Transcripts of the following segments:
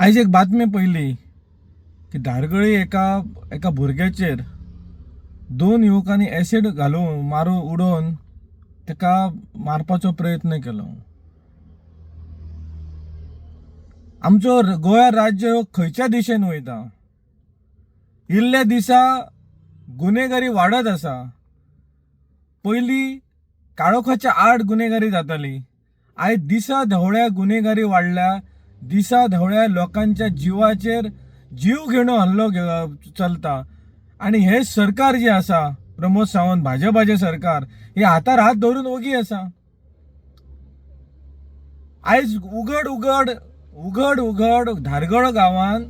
आयज एक बातमी पळयली की धारगळी एका एका भुरग्याचेर दोन युवकांनी एसीड घालून मारून उडोवन ताका मारपाचो प्रयत्न केलो. आमचो गोवा राज्य खंयच्या दिशेन वयता? इल्ल्या दिसा गुन्हेगारी वाडत आसा. पयलीं काळोखाच्या आड गुन्हेगारी जाताली, आयज दिसा धवळ्या गुन्हेगारी वाडल्या. दिसा धवळ्या लोकांच्या जिवाचेर जीव घेणो हल्लो चलता आनी हें सरकार जें आसा, प्रमोद सावंत, भाजपाचें सरकार, हे हातार हात दवरून ओगी आसा. आयज उगड उगड उगड उगड धारगळ गांवान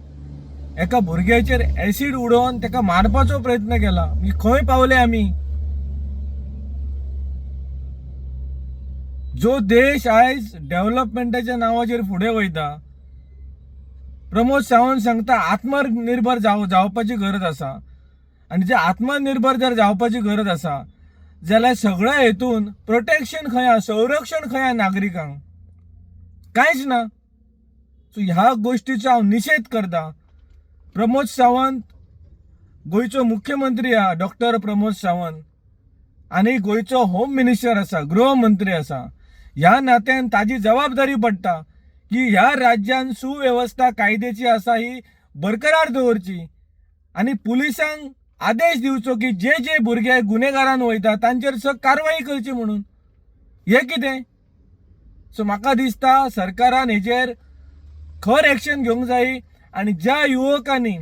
एका भुरग्याचेर एसीड उडोवन ताका मारपाचो प्रयत्न केला. म्हणजे खंय पावले आमी? जो देश आयज डेव्हलपमेंटाच्या नांवाचेर फुडें वयता, प्रमोद सावंत सांगता आत्मनिर्भर जावपाची गरज आसा. आनी जे आत्मनिर्भर जर जावपाची गरज आसा जाल्यार सगळ्या हेतून प्रोटेक्शन खंय आसा, संरक्षण खंय आसा नागरिकांक? कांयच ना. सो ह्या गोश्टीचो हांव निशेध करता. प्रमोद सावंत गोंयचो मुख्यमंत्री आहा, डॉक्टर प्रमोद सावंत, आनी गोंयचो होम मिनिस्टर आसा, गृहमंत्री आसा. ह्या नात्यान ताजी जबाबदारी पडटा की ह्या राज्यान सुवेवस्था कायद्याची आसा ही बरकरार दवरची आनी पुलिसांक आदेश दिवचो की जे जे भुरगे गुन्हेगारान वयता तांचेर सग कारवाई करची म्हणून. हें कितें? सो म्हाका दिसता सरकारान हेजेर खर एक्शन घेवंक जाय आनी ज्या युवकांनी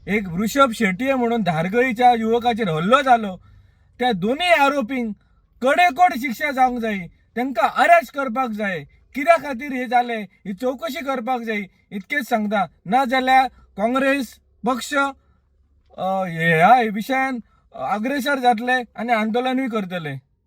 एक वृषभ शेटये म्हणून धारगळीच्या युवकाचेर हल्लो जालो त्या दोनूय आरोपींक कडेकोट शिक्षा जावंक जाय, तांकां अरेस्ट करपाक जाय. कित्या खातीर हें जालें ही चवकशी करपाक जाय. इतकेंच सांगता. ना जाल्यार काँग्रेस पक्ष ह्या विशयान अग्रेसर जातले आनी आंदोलनूय करतले.